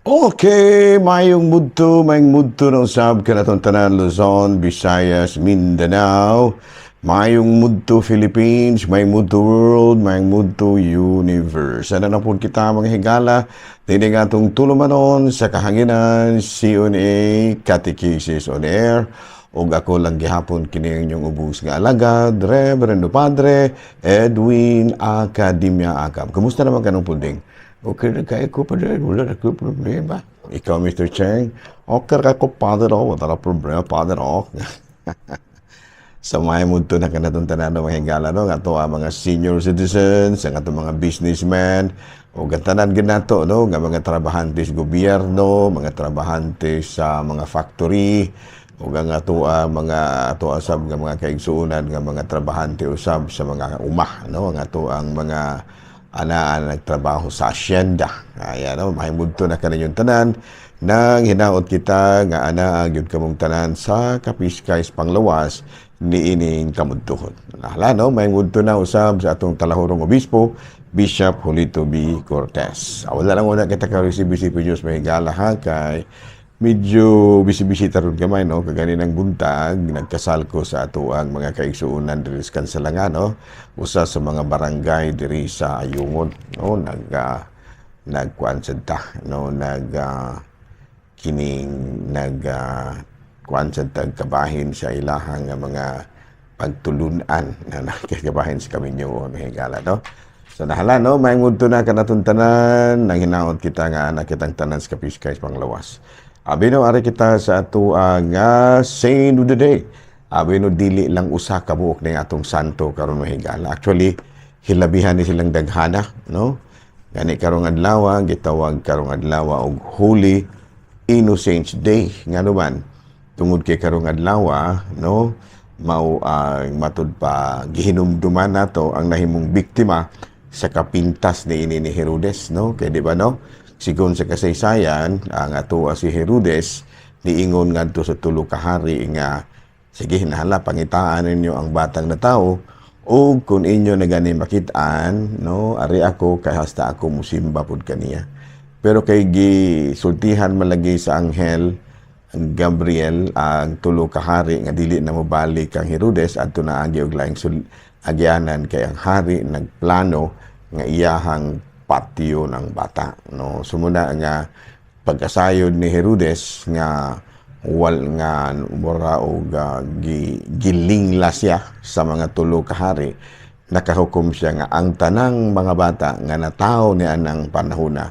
Okay, mayong mudto na usab kanatong tanan, Luzon, Visayas, Mindanao, mayong mudto Philippines, mayong mudto world, mayong mudto universe. Sana na po kita, mga higala, tinig atong tulumanon sa kahanginan, CNA Catechesis on Air. Ug ako lang gihapon kini ang inyong ubos nga alagad, Reverendo Padre Edwin Academia Acab. Kumusta naman kanong punding? Okay na kayo ko, Padre. Wala na ko problema. Ikaw, Mr. Cheng? Okay ra ko, Padre. Oh. Wala na problema, Padre. Oh. Sa may mundo na kanatong tanan, mga higala, no, nga ato ang mga senior citizens, ang atong mga businessmen, o tanan ginato, no, nga mga trabahante sa gobyerno, mga trabahante sa mga factory, ug ang ato ang mga ato usab nga mga kaigsuonan nga mga trabahante usab sa mga uma, no, ang ato ang mga anaan nagtrabaho sa asyenda. Ayan, no, mahimudto na kaninyong tanan nang hinaot kita nga anaa gyud kamong tanan sa kapiskay sa panglawas niining kamudtuhon. Nahala, no, mahimudto na usab sa atong talahurong obispo, Bishop Julito B. Cortez. Ah, wala lang una kita ka-receive News, may gala ha, kay medyo busy-busy taron gamay, no, kaganinang buntag nagkasal ko sa ato ang mga kaigsuonan diri sa Kansalangan, no, usa sa mga barangay diri sa Ayungon, no, nagkuan sad ta, no, nag kining nag kuan sad tag kabahin sa ilahang nga mga pagtulunan na nakakabahin sa kaminyo, higala, no. So nahala, no, may ngunto na kanatong tanan nang hinaot kita nga anak kitang tanan sa kapiskay sa panglawas. Abi no, ari kita sa ato ang saint of the day. Abi no, dili lang usa ka buok ning atong santo karon, mahigala. Actually, hilabihan ni silang daghana, no? Gani karong adlaw, gitawag karong adlaw og Holy Innocents Day. Ngano man? Tungod kay karong adlaw, no, mao ang matud pa gihinumduman nato ang nahimong biktima sa kapintas ni ini ni Herodes, no? Kay di ba, no? Sigon sa kasaysayan, ang atoa si Herodes niingon ngadto sa tulo ka hari nga sige nahala, pangitaan ninyo ang batang na tao ug kung inyo na gani makit-an, no, ari ako kay hasta ako musimba pud kaniya. Pero kay gisultihan malagi sa anghel ang Gabriel ang tulo ka hari nga dili na mobalik kang Herodes adto na agi og laing agyanan kay ang hari nagplano nga iyahang patyo ng bata, no. Sumuna nga pagkasayod ni Herodes nga wal nga mura og gilingla siya sa mga tulo ka hari, nakahukom siya nga ang tanang mga bata nga natawo ni anang panahona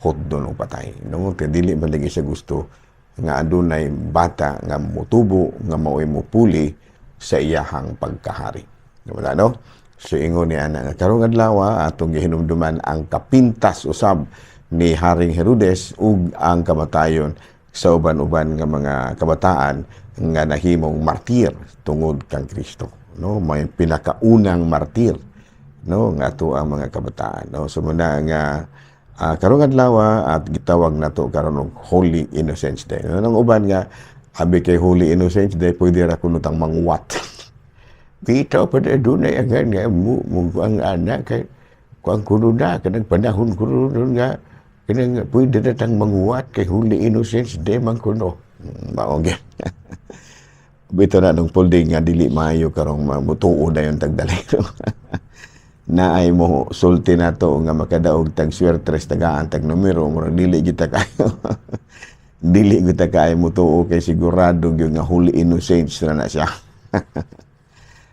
hotdon og patay, no, kay dili man lagi siya gusto nga adunay bata nga mutubo nga mao'y mupuli sa iyahang pagkahari. Wala, no? So ingon ni ana nga karong adlaw atong gihinumduman ang kapintas usab ni Haring Herodes ug ang kamatayon sa uban-uban nga mga kabataan nga nahimong martir tungod kang Kristo, no? May pinakaunang martir, no, nga ato ang mga kabataan, no. So muna nga karong adlaw at gitawag nato karon og Holy Innocents Day. No, nang uban nga abi kay Holy Innocents Day pwede ra kuno tang manguwat. Bitaw pa na dunay ang nga mo mo ang anak kay kuang kuno na kanang panahon kuno nga kanang pwede na tang manguwat kay Holy Innocents Day man kuno. Mao gyud. Bitaw na nung folding nga dili maayo karong mutuo na yung tagdalay. Na ay mo sulti na to nga makadaog tag swertres, tagaan tag numero, murag dili kita kayo. Dili kita kayo mutuo kay sigurado gyud nga Holy Innocents na na siya.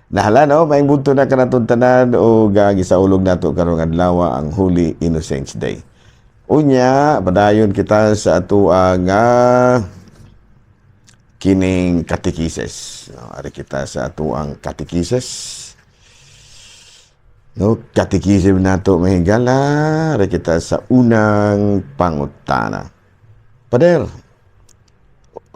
Nahala, no, may bunto na kanatong tanan o gisaulog nato karong adlaw ang Holy Innocents Day. Unya, padayon kita sa ato ang kining katekises. No, ari kita sa ato ang katekises. No, katekisim nato, mahigala, ari kita sa unang pangutana. Pader,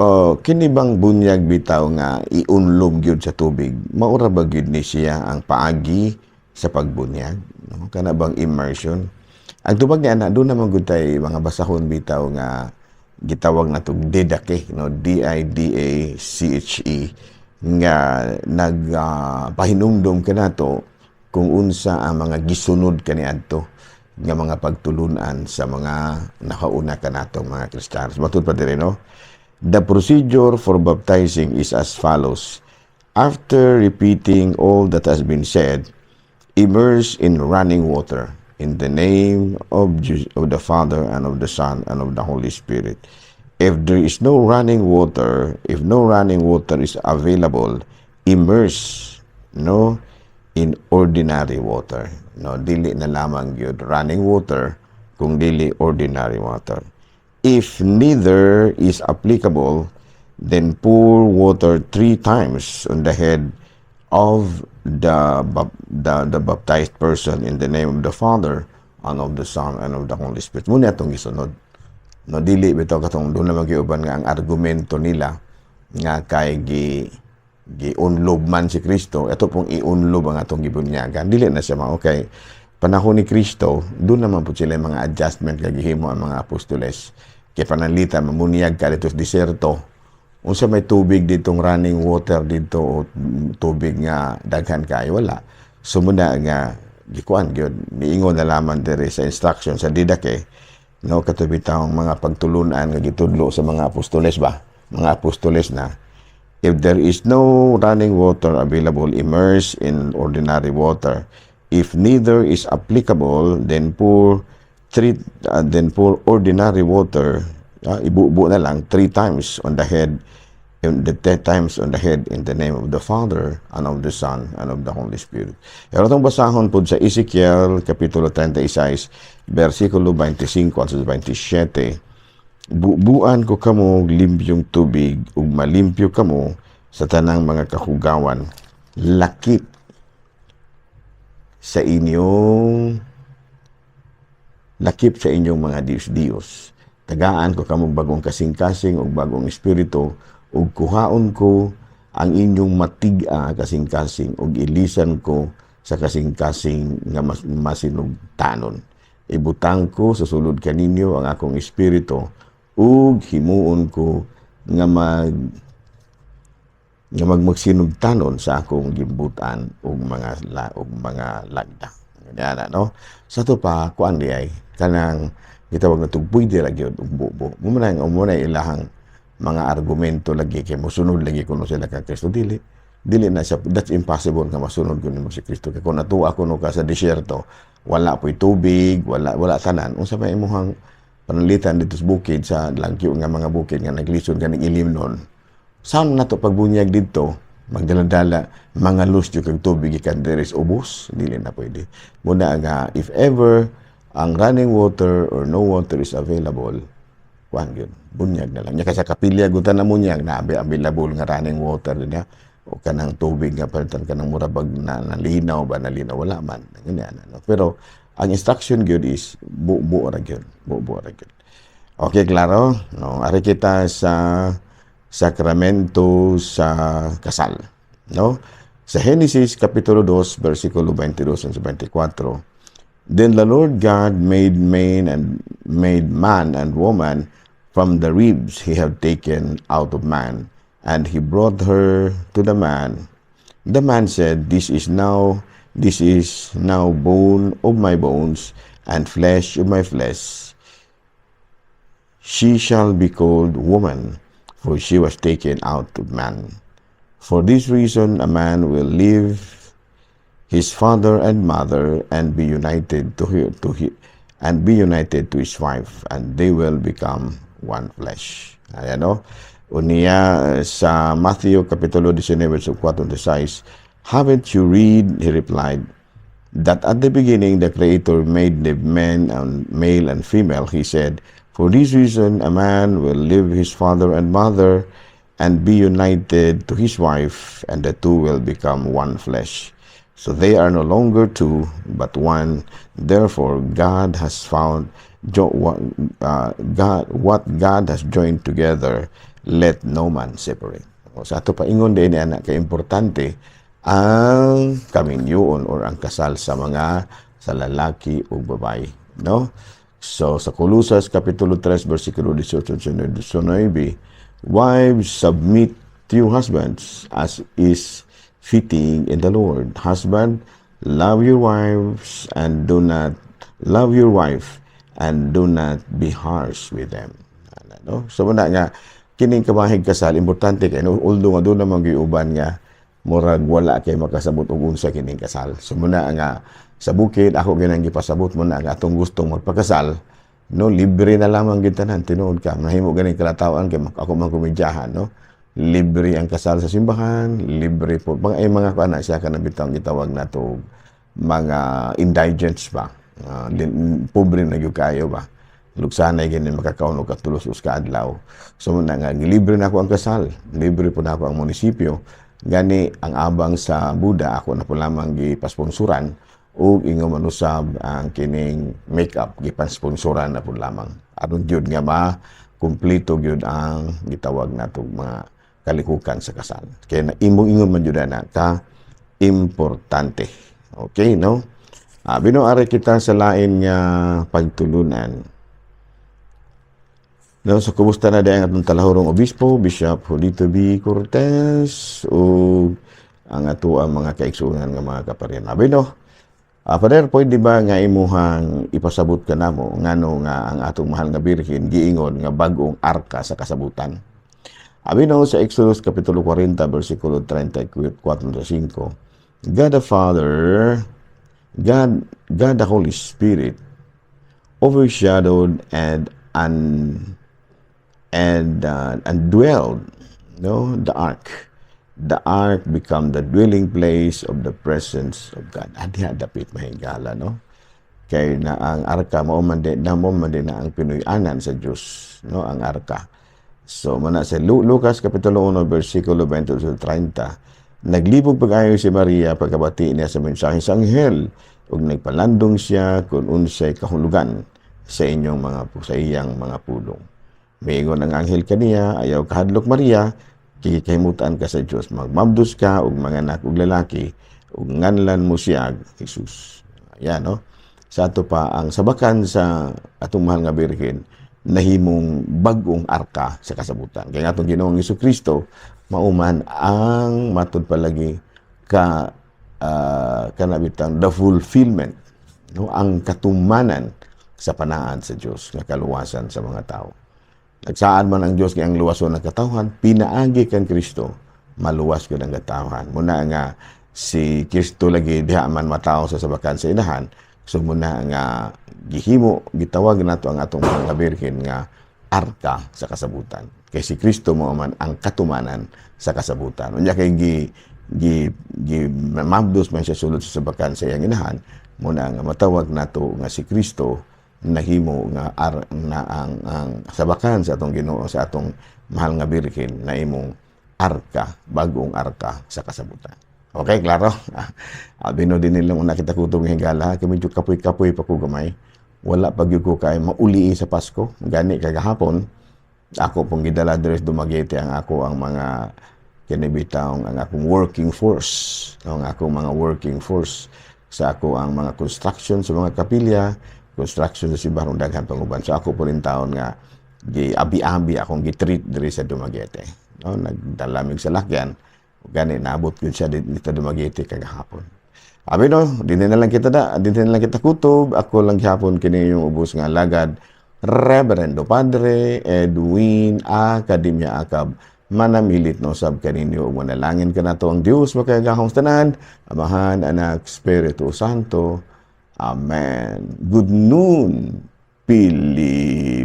oh, kini bang bunyag bitaw nga iunlob gyud sa tubig? Maura ba gyud ni siya ang paagi sa pagbunyag? No? Kana bang immersion? Ang tubag niya na doon naman gud tay mga basahon bitaw nga gitawag na to Didache, no, D I D A C H E, nga nag pahinumdom kanato kung unsa ang mga gisunod kaniadto. nga mga pagtulunan sa mga nakauna kanatong mga Kristiyanos. Matud pa diri, no? The procedure for baptizing is as follows. After repeating all that has been said, immerse in running water in the name of the Father and of the Son and of the Holy Spirit. If there is no running water, if no running water is available, immerse, no, in ordinary water. No, dili na lamang gyud running water kung dili ordinary water. If neither is applicable, then pour water three times on the head of the baptized person in the name of the Father and of the Son and of the Holy Spirit. Mao na atong gisunod. No, dili bitaw katong duna man uban nga ang argumento nila nga kay gi giunlob man si Kristo, ato pong iunlob ang atong gibunyagan. Dili na siya mao kay panahon ni Kristo, duna man po sila mga adjustment nga gihimo ang mga apostoles. Kay pananglitan mamunyag ka dito sa diserto, unsa may tubig ditong running water dito o tubig nga daghan kaayo? Wala. So mao na nga gikuan gyud, niingon na lamang diri sa instruction sa Didache, no, kato bitawng mga pagtulunan nga gitudlo sa mga apostoles ba, mga apostoles na if there is no running water available, immerse in ordinary water. If neither is applicable, then pour ordinary water, ibubo na lang three times on the head, in the ten times on the head in the name of the Father and of the Son and of the Holy Spirit. Pero atong basahon pod sa Ezekiel kapitulo 36 versikulo 25 at 27: "Bubuan ko kamo og limpyong tubig ug malimpyo kamo sa tanang mga kahugawan lakip sa inyong mga diyos-diyos. Tagaan ko kamo bagong kasing-kasing ug bagong espiritu ug kuhaon ko ang inyong matig-a kasing-kasing ug ilisan ko sa kasing-kasing nga masinugtanon. Ibutang ko sa sulod kaninyo ang akong espiritu ug himuon ko nga magmagsinugtanon sa akong gimbutan ug mga lagda." Yan, no? Sa ato pa, kuan di ay kanang gitawag na pwede ra gyud og bubo. Mo na ilahang mga argumento lagi kay mosunod lagi kuno sila kang Kristo. Dili. Dili na siya, that's impossible nga masunod kuno mo si Kristo. Kay kung natuwa kuno ka sa disyerto, wala po'y tubig, wala wala tanan. Unsa may imuhang pananglitan dito sa bukid, sa langyo nga mga bukid nga naglisod ka ning ilimnon? Saan na to pagbunyag dito? Magdala-dala, mga lus kag tubig ikan diri sa ubos, dili na pwede. Mao na nga if ever ang running water or no water is available, kuan gyud, bunyag na lang. Nya sa kapilya gutan na munyag na available nga running water din o kanang tubig nga palitan kanang mura bag na nalinaw ba, nalinaw, wala man. Ganyan, ano. Pero ang instruction gyud is bubo ra gyud, bubo ra gyud. Okay, klaro? No, ari kita sa sakramento sa kasal, no? Sa Genesis kapitulo 2 versikulo 22 and 24: "Then the Lord God made man and woman from the ribs he had taken out of man, and he brought her to the man. The man said, 'This is now bone of my bones and flesh of my flesh. She shall be called woman, for she was taken out of man. For this reason, a man will leave his father and mother and be united to her, to he, and be united to his wife, and they will become one flesh.'" Ayan, no? Unya sa Matthew Kapitulo 19, verso 4 to 6: "Haven't you read," he replied, "that at the beginning the Creator made the men and male and female? He said, 'For this reason a man will leave his father and mother and be united to his wife, and the two will become one flesh. So they are no longer two, but one. Therefore, God has found jo- what, God, what God has joined together, let no man separate.'" O, sa ato paingon din ana kay importante ang kaminyoon or ang kasal sa lalaki ug babae, no? So sa Kolosas kapitulo 3 bersikulo 18 to 19: "Wives, submit to your husbands as is fitting in the Lord. Husband, love your wives and do not Love your wife and do not be harsh with them. Ano, no? So muna nga kining kabahig kasal importante kay, no, although nga doon naman uban nga murag wala kay makasabot og unsa kining kasal. So muna nga sa bukid ako ginang gipasabot mo na nga atong gustong magpakasal, no, libre na lamang gid tanan. Tinuod ka mahimo ganing kalatawan kay ako man komedyahan, no, libre ang kasal sa simbahan, libre po mga ay mga kuan siya kanang bitang gitawag nato mga indigents ba, pobre na gyud kayo ba, luksanay gini makakaon og katulos us ka adlaw. So muna nga libre na ako ang kasal, libre po na ako ang munisipyo. Gani ang abang sa Buda ako na po lamang gipasponsoran ug ingon man usab ang kining makeup gipansponsoran na po lamang aron gyud nga ma kumpleto gyud ang gitawag natong mga kalikukan sa kasal. Kaya na imong ingon man gyud na ka importante. Okay, no? Bino ari kita sa lain nga pagtulunan. No, so kumusta na ang atong talahurong obispo, Bishop Julito B. Cortez, ug ang ato ang mga kaigsuonan nga mga kaparian. Abi no, Father, pwede ba nga imuhang ipasabot ka namo ngano nga ang atong mahal nga Birhen giingon nga bag-ong arka sa kasabutan? Abi no, sa Exodus Kapitulo 40, versikulo 34 5, God the Father, God the Holy Spirit overshadowed and dwelled, no, the ark. The ark become the dwelling place of the presence of God. Adiha dapit mahigala, no, kay na ang arka mao man di na ang pinuy-anan sa Dios, no, ang arka. So mana sa Lucas Kapitulo 1 versikulo 20 to 30, naglibog pag-ayo si Maria pagkabati niya sa mensahe sa anghel ug nagpalandong siya kung unsay kahulugan sa iyang mga pulong. Miingon ang anghel kaniya, "Ayaw kahadlok, Maria, kay kahimutan ka sa Dios. Magmabdos ka ug manganak og lalaki ug nganlan mo siya Jesus." Ayan, no? Sa ato pa ang sabakan sa atong mahal nga Birhen nahimong bag-ong arka sa kasabutan. Kaya nga atong Ginoong Kristo mauman ang matud palagi ka kana bitang the fulfillment, no, ang katumanan sa panaad sa Dios nga kaluwasan sa mga tao. Nagsaad man ang Dios nga ang luwason ng katawhan pinaagi kan Kristo, maluwas gyud ang katawhan. Muna nga si Kristo lagi diha man matawo sa sabakan sa inahan. So muna nga gihimo, gitawag nato ang atong mga Birhen nga arka sa kasabutan. Kay si Kristo mao man ang katumanan sa kasabutan. Unya kay gi gi gi mabdos man siya sulod sa sabakan sa iyang inahan, muna nga matawag nato nga si Kristo nahimo nga na ang sabakan sa atong Ginoo, sa atong mahal nga Birhen na imong arka, bagong arka sa kasabutan. Okay, klaro? Bino din nilang una kita kutob nga higala, kay medyo kapoy-kapoy pa ko gamay. Wala pa gyud ko kay mauli sa Pasko. Gani kagahapon, ako pong gidala diri sa Dumaguete ang ako ang mga kinibitang ang akong working force, ang akong mga working force sa ako ang mga construction sa mga kapilya, construction sa simbahan ug daghan pang uban. So ako po rin taon nga gi abi-abi akong gi-treat diri sa Dumaguete. No, nagdalamig sa lakyan. Gani naabot gyud siya dito Dumaguete kagahapon. Abi no, dinhi na lang kita da, dinhi na lang kita kutob. Ako lang gihapon kini yung ubos nga alagad, Reverendo Padre Edwin Academia Acab. Manamilit no sab kaninyo ug manalangin kanato ang Dios makagagahom tanan, Amahan, Anak, Espiritu Santo. Amen. Good noon, Pilipinas.